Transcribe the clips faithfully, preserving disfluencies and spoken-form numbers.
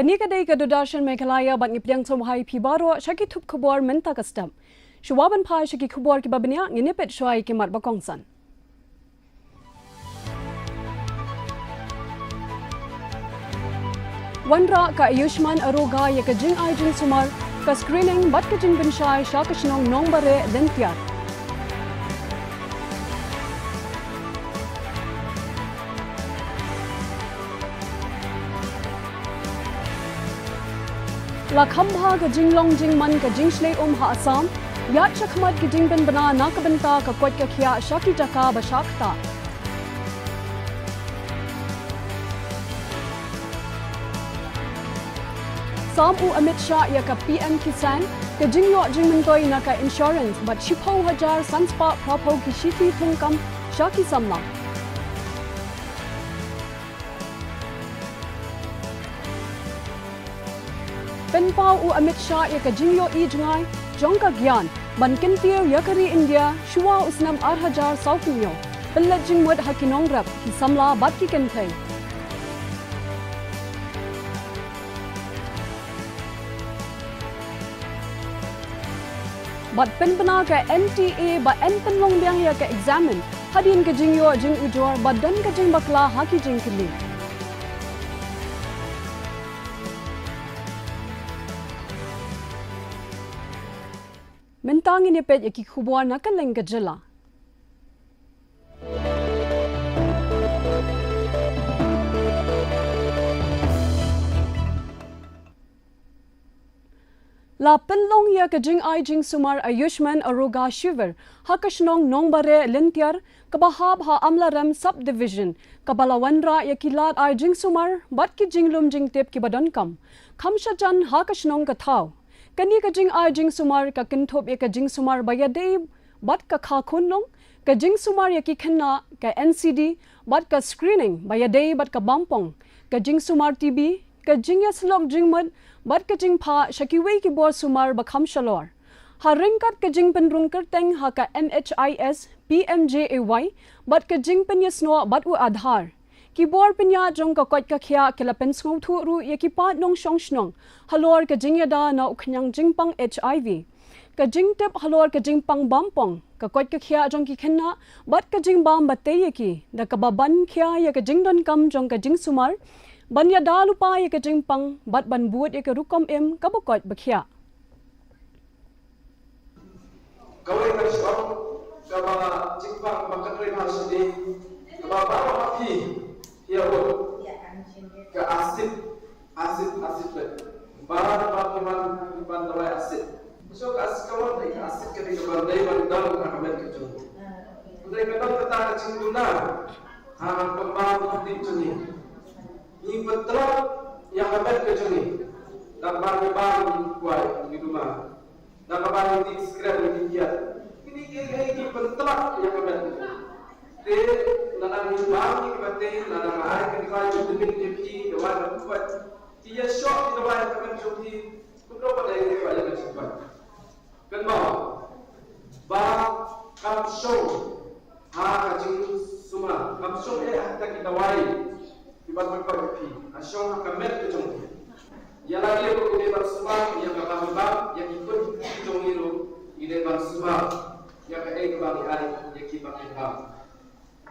Kane ka dei ka Doordarshan Meghalaya bad ngi pdiang sngewbha ïa phi baroh sha ki thup khubor mynta ka step. Shuwa ban phai sha ki khubor kiba bniah, ngin ïa peit shuwa ïa ki mat ba kongsan. Wanrah ka Ayushman Aroga ïa ka jingai jingsumar, ka screening bad ka jingpynshai sha ka shnong Nongbare Lyntiar. La kham bha ka jinglong jingman ka jingshlei um ha Assam, ïaid shakhmat ki jingpynbna na ka bynta ka koit ka khiah sha ki jaka ba shah ktah. Sam u Amit Shah ïa ka P M Kisan, ka jingïoh jingmyntoi na ka insurance bad shiphew hajar san spah phraphew ki shithi thungkam sha ki samla. Pynpaw u Amit Shah ïa ka jingïohi jngai jong ka Gyan ban kyntiew ïa ka ri India shuwa u snem ar hajar saw phew hynñiew. Pynleit jingmut ha ki nongrep, ki samla bad ki kynthei. Bad pynbna ka N T A ba yn pynlong biang ïa ka eksamin hadien ka jingïoh jingujor ba don ka jingbakla ha ki jingkylli. Mynta ngin ïa peit ïa ki khubor na ka lyngkha jylla. La pynlong ïa ka jingai jingsumar Ayushman Aroga Shivir ha ka shnong Nongbare Lyntiar, kaba hap ha Amlarem Sub-Division, kaba la wanrah ïa ki lad ai jingsumar bad ki jinglum jingtip kiba donkam. Kham shajan ha ka shnong ka thaw. Kane ka jingai jingsumar ka kynthup ïa ka jingsumar ba ïadei bad ka kha khunlung, ka jingsumar ïa ki khynnah, ka N C D, bad ka screening ba ïadei bad ka bampong, ka jingsumar T B, ka jingïasyllok jingmut bad ka jingphah sha kiwei ki bor sumar ba kham shalor. Ha ryngkat ka jingpynrung kyrteng ha ka M H I S, P M J A Y, bad ka jingpynïasnoh bad u Aadhaar, ki bor pynïaid jong ka koit ka khiah ki la pynsngewthuh ruh ïa ki paid nongshong shnong halor ka jingïada na u khñiang jingpang H I V, ka jingtip halor ka jingpang bampong, ka koit ka khiah jong ki khynnah bad ka jingbam batei ïa ki, da kaba ban khia ïa ka jingdonkam jong ka jingsumar, ban ïada lypa ïa ka jingpang bad ban bud ïa ka rukom im kaba koit ba khiah. Kawei ka shnong kaba jingpang ba kynrei bha shane, kaba baroh ha phi ïa u ka Asit, Asit, Asit le. Ba ba ki ban ki ban dawai Asit. So ka Asit ka wan dei ka Asit ka dei ka ban dei ban dang ha ka met ka jong. Dei ka dang kata ka jingduna ha ka ba ka dei jong ni. Ngi pyntlot ïa ka met ka jong ngi. Da kaba ngi bam ngi kwai ngi duma. Da kaba ngi dih skret ngi dih kiad. Kine kiei kiei ki pyntlot ïa ka met ka jong ngi. Te lada ngi bam ngi kiba tei, lada nga ai ka dawai vitamin K P, dawai ba kwai. Ki ïa shoh ki dawai ïa ka met jong ki. Kumno ba dei ngi kwai ïa ka jingkwai. Kynmaw ba kam shong ha ka jingsumar, kam shong eh ha kita ki dawai kiba pynpaw ïa phi, ka shong ha ka met ka jong phi. Ïa lade ruh ngi dei ban sumar ïa kaba ngi bam, ïa ki kut ki jong ngi ruh ngi dei ban sumar ïa kaei kaba ngi ai ïa kiba ki bam.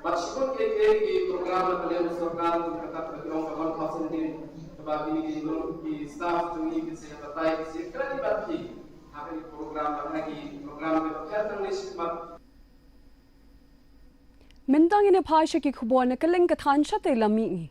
Bad shibun kiei kiei ki program na ka liang ka sorkar, kum kata ka ong ka one thousand din, kaba kine ki nong ki staff jong ngi ki sa ïa batai, ki sa ïa kren bad phi ha kane ka program bad ha ki program kiba pher nangne shakhmat. Mynta ngin ïa phai sha ki khubor na ka lyngkha than, shatei la mih ngi.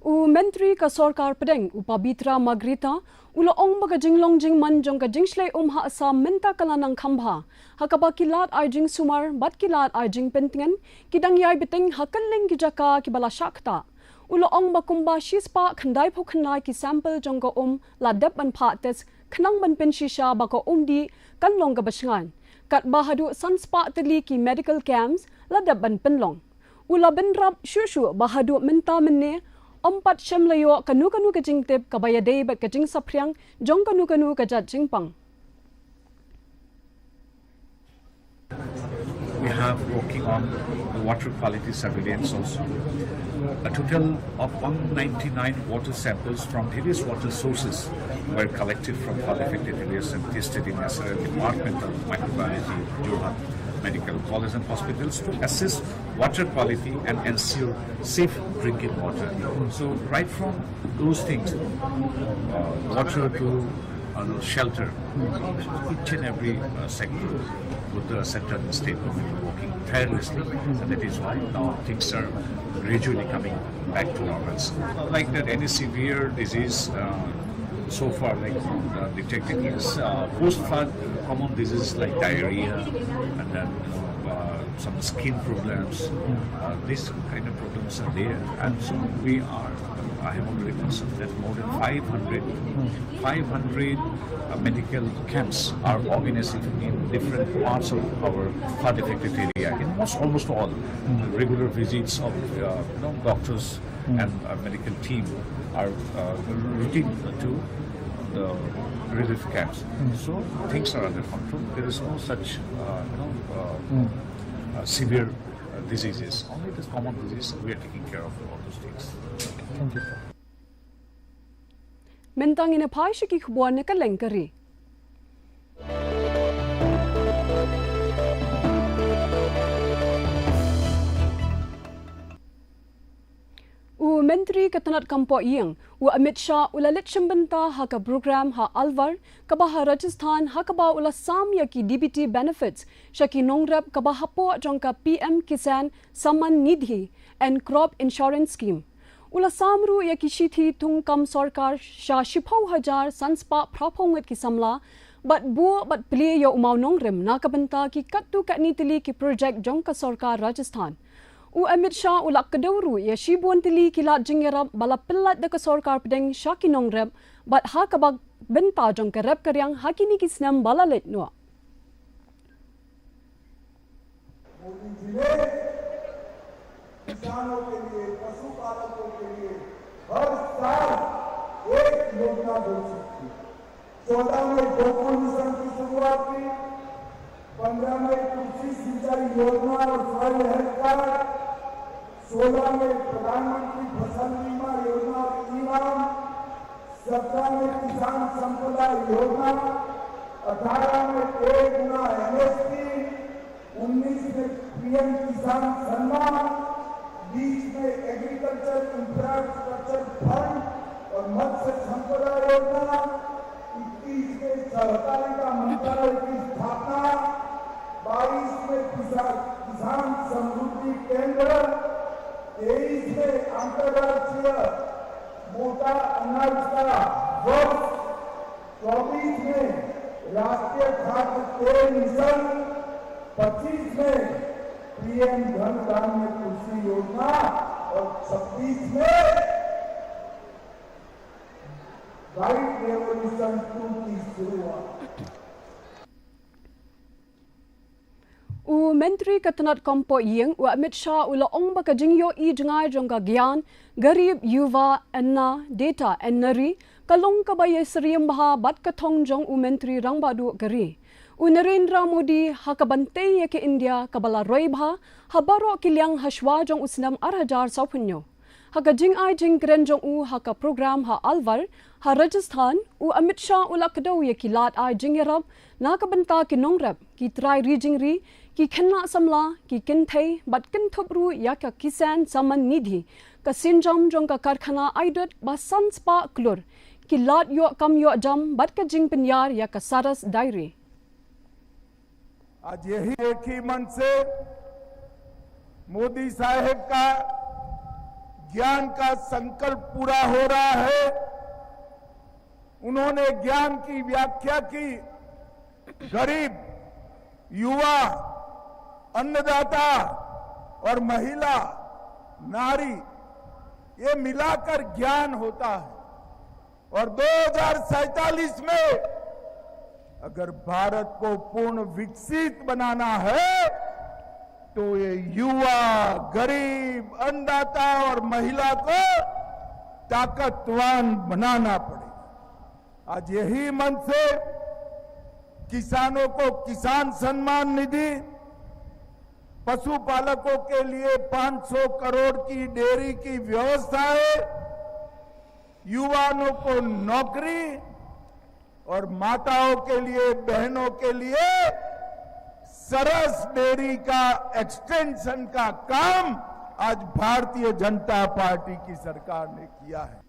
U Myntri ka Sorkar Pdeng, u Pabitra Margherita, u la ong ba ka jinglong jingman jong ka jingshlei um ha Assam mynta ka la nang kham bha, ha kaba ki lad ai jingsumar bad ki lad ai jingpyntngen ki dang ïai bteng ha kylleng ki jaka kiba la shah ktah. U la ong ba kumba shispah khyndaiphew khyndai ki sample jong ka um la dep ban phah test khnang ban pynshisha ba ka um dih kan long kaba shngaiñ, katba haduh sanspah tylli ki medical camps la dep ban pynlong. U la bynrap shuh shuh ba haduh mynta mynne ym pat shym la ïoh kano kano ka jingtip kaba ïadei bad ka jingsaphriang jong kano kano ka jait jingpang. are working on the water quality surveillance also. A total of one ninety-nine water samples from various water sources were collected from flood affected areas and tested in S R L Department of Microbiology, Jorhat Medical College and Hospitals to assess water quality and ensure safe drinking water. So right from those things, uh, water to uh, shelter, each and every uh, sector, with the centre and state government working tirelessly, and that is why now things are gradually coming back to normal. Like that, any severe disease uh, so far, like uh, detected is uh, post-flood common diseases like diarrhea, and then you know, uh, some skin problems. Uh, these kind of problems are there, and so we are. I have already mentioned that more than five hundred, five hundred uh, medical camps are organized in different parts of our flood affected area. In most, almost all, regular visits of uh, you know, doctors and uh, medical team are uh, routine to the relief camps. So things are under control. There is no such uh, you know, uh, uh, severe uh, diseases. Only this common disease, we are taking care of all those things. Mynta ngin ïa phai sha ki khubor na ka lyngkha ri. U Myntri ka tnat kam poh ïing, u Amit Shah, u la leit shim bynta ha ka program ha Alwar, kaba ha Rajasthan, ha kaba u la sam ïa ki D B T benefits sha ki nongrep kaba hapoh jong ka P M Kisan Samman Nidhi and Crop Insurance Scheme. U la sam ruh ïa ki shithi thung kam sorkar sha shiphew hajar san spah phraphew ngut ki samla, bad buh bad plie ïa u mawnongrim na ka bynta ki katto katne tylli ki projek jong ka sorkar Rajasthan. U Amit Shah u la kdew ruh ïa shibun tylli ki lad jingïarap ba la pynlait da ka sorkar pdeng sha ki nongrep, bad ha kaba bynta jong ka rep ka riang ha kine ki snem ba la leit noh. मोदी जी ने किसानों के लिए, पशुपालकों के लिए हर साल एक योजना घोषित की। चौदह में गोकुल मिशन की शुरुआत की, पन्द्रह में कृषि सिंचाई योजना और सॉइल हेल्थ कार्ड, सोलह में प्रधानमंत्री फसल बीमा योजना और ई नाम, सत्रह में किसान संपदा योजना, अठारह में एक गुना एमएसपी, उन्नीस में पीएम किसान सम्मान, बीस में एग्रीकल्चर इंफ्रास्ट्रक्चर फंड और मत्स्य संपदा योजना, इक्कीस में सहकारिता मंत्रालय की स्थापना, बाईस में किसा-, किसान समृद्धि केंद्र, तेईस में अंतर्राष्ट्रीय मोटा अनाज का वर्ष, चौबीस में राष्ट्रीय खाद्य तेल मिशन, पच्चीस में पीएम धन धान्य कृषि योजना और छब्बीस में व्हाइट रेवोल्यूशन टू की शुरुआत। U Myntri ka tnat kam poh ïing, u Amit Shah, u la ong ba ka jingïohi jngai jong ka Gyan, Gareeb, Yuva, Anna, Data and Nari, ka long kaba ïasyriem bha bad ka thong jong u Myntri Rangbah Duh ka ri, u Narendra Modi, ha kaban tei ïa ka India kaba la roi bha ha baroh ki liang ha shuwa jong u snem ar hajar sawphew hynñiew. Ha ka jingai jingkren jong u ha ka program ha Alwar, ha Rajasthan, u Amit Shah u la kdew ïa ki lad ai jingïarap na ka bynta ki nongrep, ki trai ri jingri, ki khynnah samla, ki kynthei, bad kynthup ruh ïa ka Kisan Samman Nidhi, ka sienjam jong ka karkhana aidud ba san spah klur, ki lad ïoh kam ïoh jam bad ka jingpynïar ïa ka Saras Dairy. आज यही एक ही मन से मोदी साहेब का ज्ञान का संकल्प पूरा हो रहा है। उन्होंने ज्ञान की व्याख्या की, गरीब, युवा, अन्नदाता और महिला, नारी, ये मिलाकर ज्ञान होता है। और दो हज़ार सैंतालीस में अगर भारत को पूर्ण विकसित बनाना है तो ये युवा, गरीब, अन्नदाता और महिला को ताकतवान बनाना पड़ेगा। आज यही मन से किसानों को किसान सम्मान निधि, पशुपालकों के लिए पाँच सौ करोड़ की डेयरी की व्यवस्था है, युवाओं को नौकरी और माताओं के लिए, बहनों के लिए सरस डेयरी का एक्सटेंशन का काम आज भारतीय जनता पार्टी की सरकार ने किया है।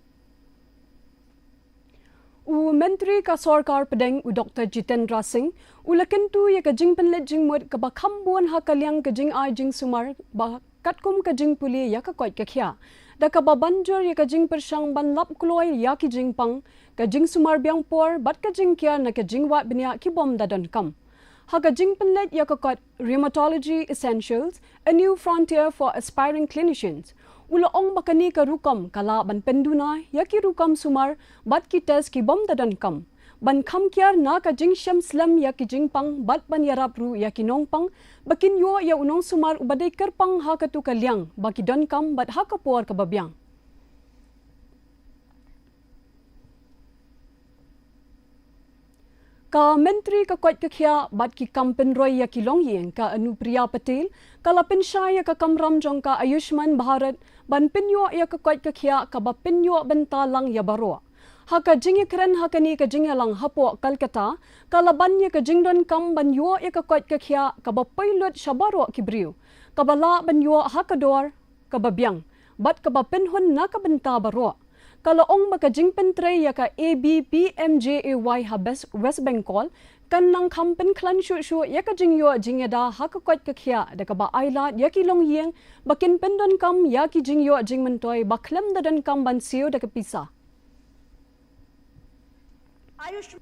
U Myntri ka Sorkar Pdeng, u Doktor Jitendra Singh, u la kyntu ïa ka jingpynleit jingmut kaba kham bun ha ka liang ka jingai jingsumar ba katkum ka jingpule ïa ka koit ka khiah, da kaba ban jur ïa ka jingpyrshang ban lap kloi ïa ki jingpang, ka jingsumar biang por bad ka jingkiar na ka jingwad bniah ki bym da donkam. Ha ka jingpynleit ïa ka kot Rheumatology Essentials: A New Frontier for Aspiring Clinicians, u la ong ba kane ka rukom ka lah ban pynduna ïa ki rukom sumar bad ki test ki bym da donkam, ban kham kiar na ka jingshem slem ïa ki jingpang bad ban ïarap ruh ïa ki nongpang ba kin ïoh ïa u nongsumar uba dei kyrpang ha katu ka liang ba ki donkam bad ha ka por kaba biang. Ka Myntri ka koit ka khiah bad ki kam pynroi ïa ki longïing, ka Anupriya Patel, ka la pynshai ïa ka kamram jong ka Ayushman Bharat ban pynïoh ïa ka koit ka khiah kaba pynïoh bynta lang ïa baroh. Ha ka jingïakren ha kane ka jingïalang hapoh Kolkata, ka la ban ïa ka jingdonkam ban ïoh ïa ka koit ka khiah kaba poi lut sha baroh ki briew, kaba lah ban ïoh ha ka dor kaba biang bad kaba pynhun na ka bynta baroh. Ka la ong ba ka jingpyntrei ïa ka A B P M J A Y ha Bes-, West Bengal kan nang kham pynkhlaiñ shuh shuh ïa ka jingïoh jingïada ha ka koit ka khiah, da kaba ai lad ïa ki longïing ba kin pyndonkam ïa ki jingïoh jingmyntoi ba khlem da donkam ban siew da ka pisa. आयुष,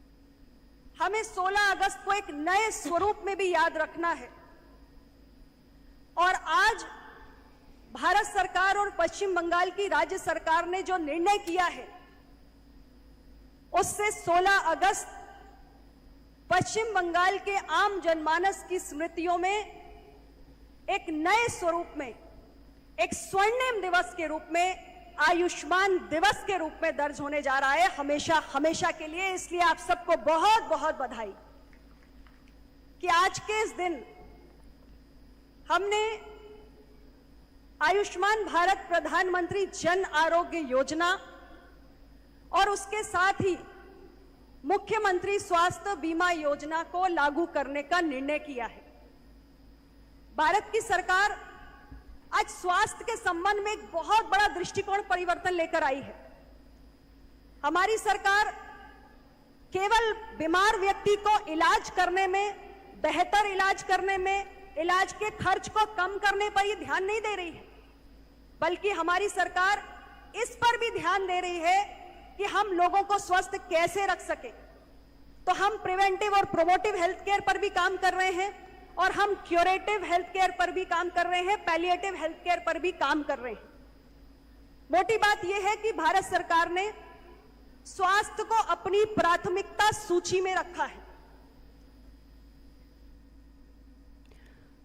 हमें सोलह अगस्त को एक नए स्वरूप में भी याद रखना है। और आज भारत सरकार और पश्चिम बंगाल की राज्य सरकार ने जो निर्णय किया है, उससे सोलह अगस्त पश्चिम बंगाल के आम जनमानस की स्मृतियों में एक नए स्वरूप में, एक स्वर्णिम दिवस के रूप में, आयुष्मान दिवस के रूप में दर्ज होने जा रहा है हमेशा, हमेशा के लिए। इसलिए आप सबको बहुत, बहुत बधाई कि आज के इस दिन हमने आयुष्मान भारत प्रधानमंत्री जन आरोग्य योजना और उसके साथ ही मुख्यमंत्री स्वास्थ्य बीमा योजना को लागू करने का निर्णय किया है। भारत की सरकार आज स्वास्थ्य के संबंध में एक बहुत बड़ा दृष्टिकोण परिवर्तन लेकर आई है। हमारी सरकार केवल बीमार व्यक्ति को इलाज करने में, बेहतर इलाज करने में, इलाज के खर्च को कम करने पर ये ध्यान नहीं दे रही है, बल्कि हमारी सरकार इस पर भी ध्यान दे रही है कि हम लोगों को स्वस्थ कैसे रख सकें। तो हम प्रिवेंटिव और प्रोमोटिव हेल्थ केयर पर भी काम कर रहे हैं और हम क्यूरेटिव हेल्थ केयर पर भी काम कर रहे हैं, पैलिएटिव हेल्थ केयर पर भी काम कर रहे हैं। मोटी बात यह है कि भारत सरकार ने स्वास्थ्य को अपनी प्राथमिकता सूची में रखा है।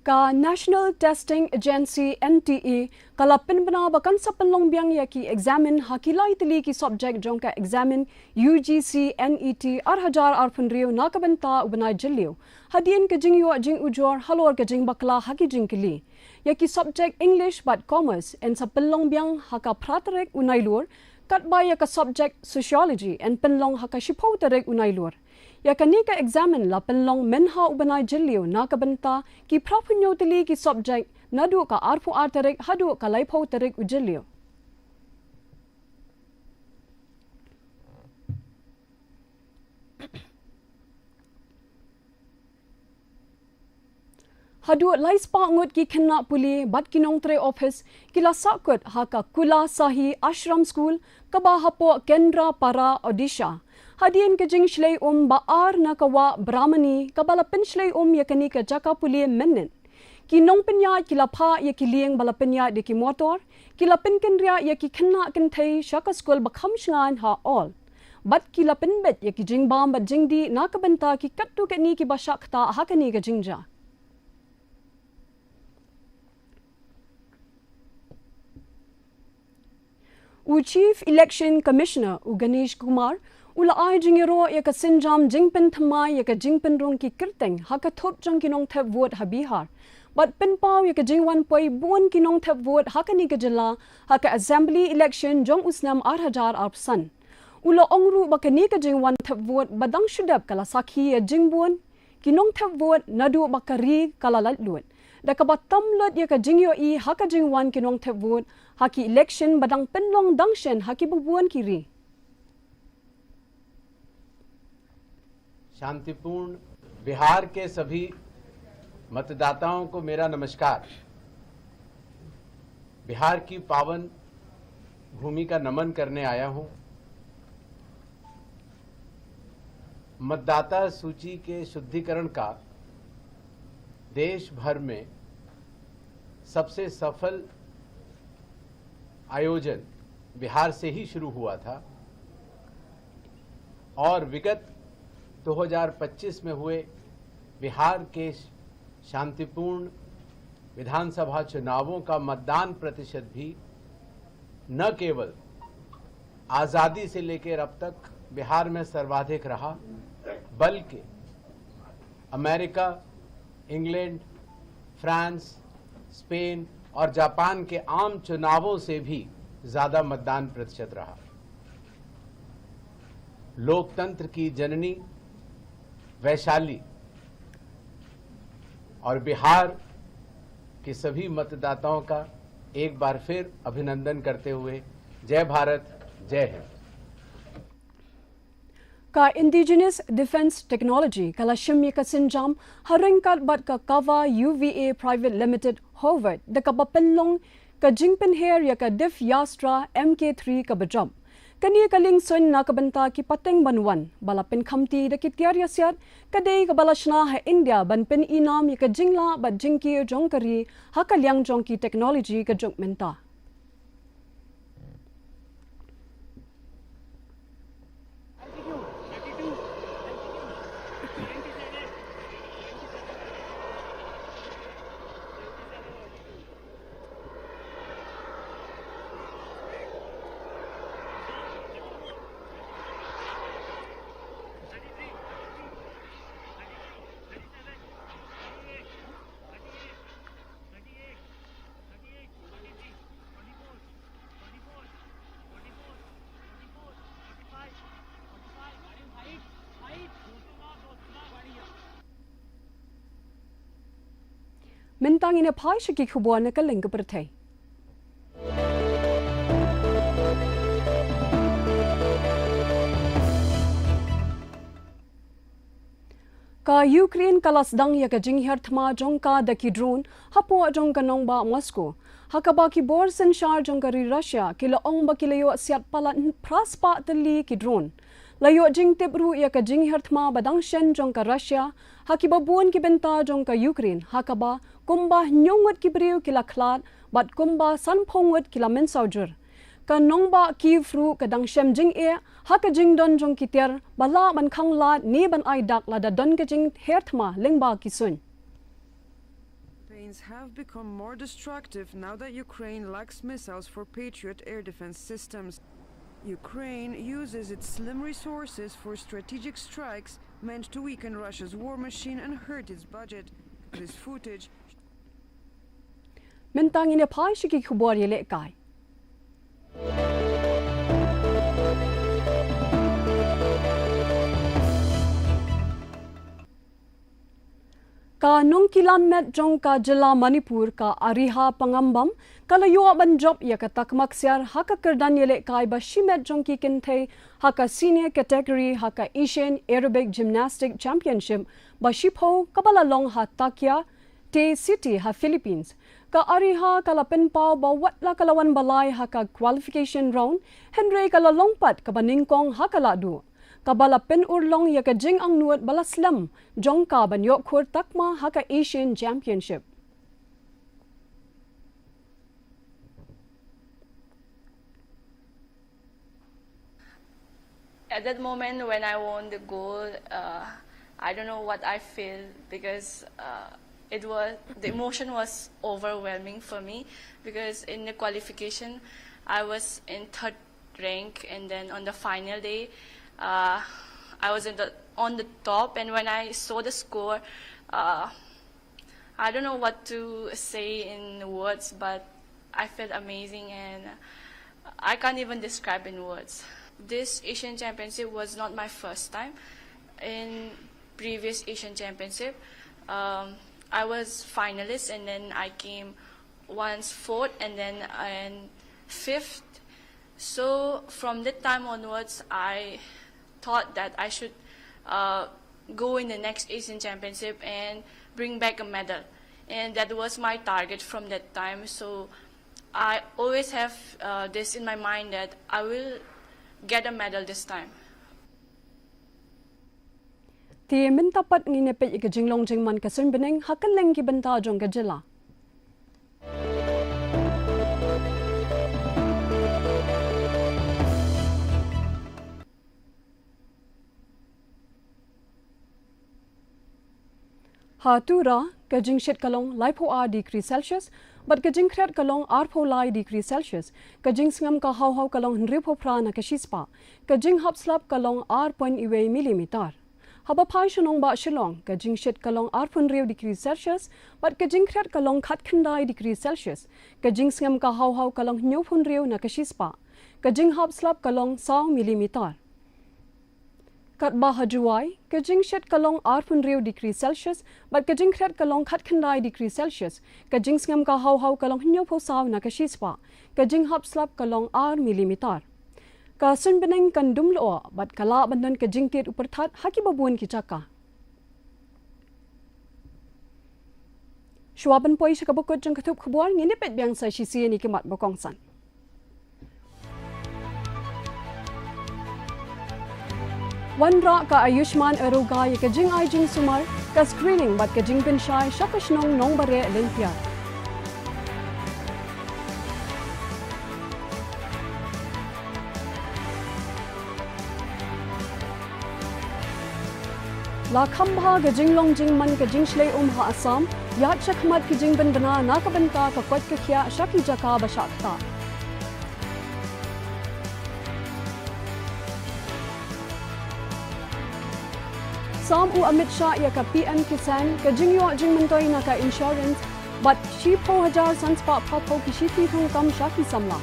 Ka National Testing Agency, N T A, ka la pynbna ba kan sa pynlong biang ïa ki eksamin ha ki lai tylli ki subject jong ka eksamin U G C NET ar hajar arphew hynriew na ka bynta u bnai Jylliew, hadien ka jingïoh jingujor halor ka jingbakla ha ki jingkylli. Ïa ki subject English bad Commerce yn sa pynlong biang ha ka phra tarik u Nailur, katba ïa ka subject Sociology yn pynlong ha ka shiphew tarik u Nailur. Ïa kane ka eksamin la pynlong mynha u bnai Jylliew na ka bynta ki phra phew hynñiew tylli ki subject, naduh ka arphew ar tarik haduh ka laiphew tarik u Jylliew. Haduh laispah ngut ki khynnah pule bad ki nongtrei office ki la sahkut ha ka Kulashahi Ashram School, kaba hapoh Kendrapara, Odisha, hadien ka jingshlei um ba ar na ka wah Brahmani kaba la pynshlei um ïa kane ka jaka pule mynnin. Ki nongpynïaid ki la phah ïa ki lieng ba la pynïaid da ki motor, ki la pynkynriah ïa ki khynnah kynthei sha ka skul ba kham shngaiñ ha Awl, bad ki la pynbeit ïa ki jingbam bad jingdih na ka bynta ki katto katne kiba shah ktah ha kane ka jingjia. U Chief Election Commissioner, u Ganesh Kumar, u la ai jingïaroh ïa ka sienjam jingpynthymmai ïa ka jingpynrung ki kyrteng ha ka thup jong ki nongthep vote ha Bihar, bad pynpaw ïa ka jingwan poi bun ki nongthep vote ha kane ka jylla ha ka assembly election jong u snem ar hajar arphew san. U la ong ruh ba kane ka jingwan thep vote ba dang shu dep ka la sakhi ïa jingbun ki nongthep vote naduh ba ka ri ka la laitluid, da kaba tam lut ïa ka jingïohi ha ka jingwan ki nongthep vote ha ki election ba dang pynlong dang shen ha kiba bun ki ri. शांतिपूर्ण बिहार के सभी मतदाताओं को मेरा नमस्कार। बिहार की पावन भूमि का नमन करने आया हूं। मतदाता सूची के शुद्धिकरण का देश भर में सबसे सफल आयोजन बिहार से ही शुरू हुआ था और विगत दो हज़ार पच्चीस में हुए बिहार के शांतिपूर्ण विधानसभा चुनावों का मतदान प्रतिशत भी न केवल आज़ादी से लेकर अब तक बिहार में सर्वाधिक रहा, बल्कि अमेरिका, इंग्लैंड, फ्रांस, स्पेन और जापान के आम चुनावों से भी ज्यादा मतदान प्रतिशत रहा। लोकतंत्र की जननी वैशाली और बिहार के सभी मतदाताओं का एक बार फिर अभिनंदन करते हुए जय भारत, जय हिंद। Ka Indigenous Defence Technology ka la shim ïa ka sienjam ha ryngkat bad ka Kava U V A Private Limited, Howraghat, da kaba pynlong ka jingpynher ïa ka Divyastra M K three kaba jop. Kane ka liengsuiñ na ka bynta ki pateng ban wan, ba la pynkhamti da ki tiar ïasiat, ka dei kaba la shna ha India ban pyni nam ïa ka jinglah bad jingkiew jong ka ri ha ka liang jong ki technology ka juk mynta. Mynta ngin ïa phai sha ki khubor na ka lyngkha pyrthei. Ka Ukraine ka la sdang ïa ka jinghiar thma jong ka da ki drone hapoh jong ka nongbah Moscow, ha kaba ki bor synshar jong ka ri Russia ki la ong ba ki la ïoh siat palat phra spah tylli ki drone. La ïoh jingtip ruh ïa ka jinghiar thma ba dang shen jong ka Russia ha kiba bun ki bynta jong ka Ukraine, ha kaba kumba hynñiew ngut ki briew ki la khlad bad kumba sanphew ngut ki la mynsaw jur. Ka nongbah Kyiv ruh ka dang shem jingeh ha ka jingdon jong ki tiar ba lah ban khanglad ne ban ai dak lada don ka jinghiar thma lyngba ki suiñ. Campaigns have become more destructive now that Ukraine lacks missiles for Patriot air defense systems. Ukraine uses its slim resources for strategic strikes meant to weaken Russia's war machine and hurt its budget. This footage Mynta ngin ïa phai sha ki khubor ïalehkai. Ka nongkilan met jong ka jylla Manipur, ka Ariha Pangambam, ka la ïoh ban jop ïa ka takma ksiar ha ka kyrdan ïalehkai ba shimet jong ki kynthei ha ka senior category ha ka Asian Aerobic Gymnastic Championship ba shiphew kaba la long ha Takayuan City ha Philippines. Ka Ariha ka la pynpaw ba wat la ka la wan ba lai ha ka qualification round, hynrei ka la long pat kaba nyngkong ha ka lahduh, kaba la pynurlong ïa ka jingangnud ba la slem jong ka ban ïoh khur takma ha ka Asian Championship. At that moment when I won the gold, uh, I don't know what I feel because uh, it was the emotion was overwhelming for me because in the qualification I was in third rank, and then on the final day uh, I was in the on the top, and when I saw the score, uh, I don't know what to say in words, but I felt amazing and I can't even describe in words. This Asian Championship was not my first time. In previous Asian Championship, um, I was finalist and then I came once fourth and then and fifth. So from that time onwards, I thought that I should uh, go in the next Asian Championship and bring back a medal. And that was my target from that time. So I always have uh, this in my mind that I will get a medal this time. Te mynta pat ngin ïa peit ïa ka jinglong jingman ka suiñ bneng ha kylleng ki bynta jong ka jylla. Ha Tura, ka jingshit ka long laiphew ar degree Celsius, bad ka jingkhriat ka long arphew lai degree Celsius, ka jingsngem ka haw haw ka long hynriewphew phra na ka shispah, ka jinghap slap ka long ar point wei millimeter. Haba phai sha nongbah Shillong, ka jingshit ka long arphew hynriew degree Celsius, bad ka jingkhriat ka long khatkhyndai degree Celsius, ka jingsngem ka haw haw ka long hynñiewphew hynriew na ka shispah, ka jinghap slap ka long saw millimeter. Katba ha Jowai, ka jingshit ka long arphew hynriew degree Celsius, bad ka jingkhriat ka long khatkhyndai degree Celsius, ka jingsngem ka haw haw ka long hynñiewphew saw na ka shispah, ka jinghap slap ka long ar millimeter. Ka suiñ bneng kan dum lyoh, bad ka lah ban don ka jingtied u pyrthat ha kiba bun ki jaka. Shuwa ban poi sha kaba kut jong ka thup khubor, ngin ïa peit biang sa shisien ïa ki mat ba kongsan. Wanrah ka Ayushman Aaroga ïa ka jingai jingsumar, ka screening bad ka jingpynshai sha ka shnong Nongbareh Lyntiar. La kham bha ka jinglong jingman ka jingshlei um ha Assam, ïaid shakhmat ki jingpynbna na ka bynta ka koit ka khiah sha ki jaka ba shah ktah. Sam u Amit Shah ïa ka P M Kisan, ka jingïoh jingmyntoi na ka insurance, bad shiphew hajar san spah phra phew ki shithi thungkam sha ki samla.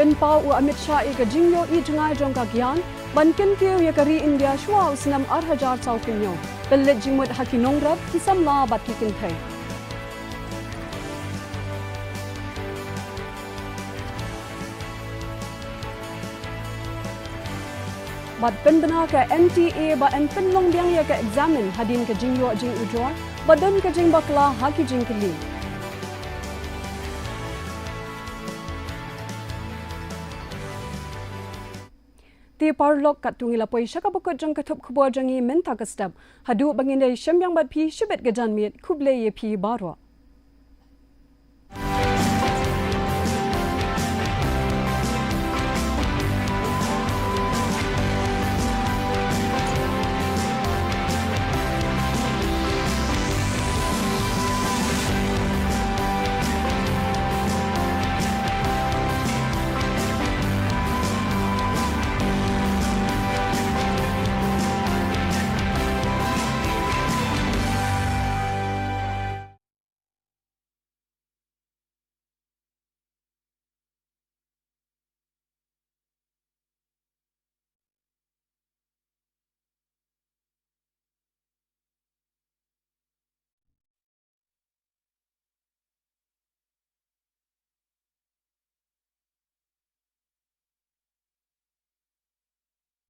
Pynpaw u Amit Shah ïa ka jingïohi jngai jong ka Gyan, ban kyntiew ïa ka ri India shuwa u snem ar hajar saw phew hynñiew. Pynleit jingmut ha ki nongrep, ki samla bad ki kynthei. Bad pynbna ka N T A ba yn pynlong biang ïa ka eksamin hadien ka jingïoh jingujor, ba don ka jingbakla ha ki jingkylli. Te paralok, katto ngi la poi sha kaba kut jong ka thup khubor jong ngi mynta ka step. Haduh ba ngin ïashem biang bad phi shibit ka janmiet, khublei ïa phi baroh.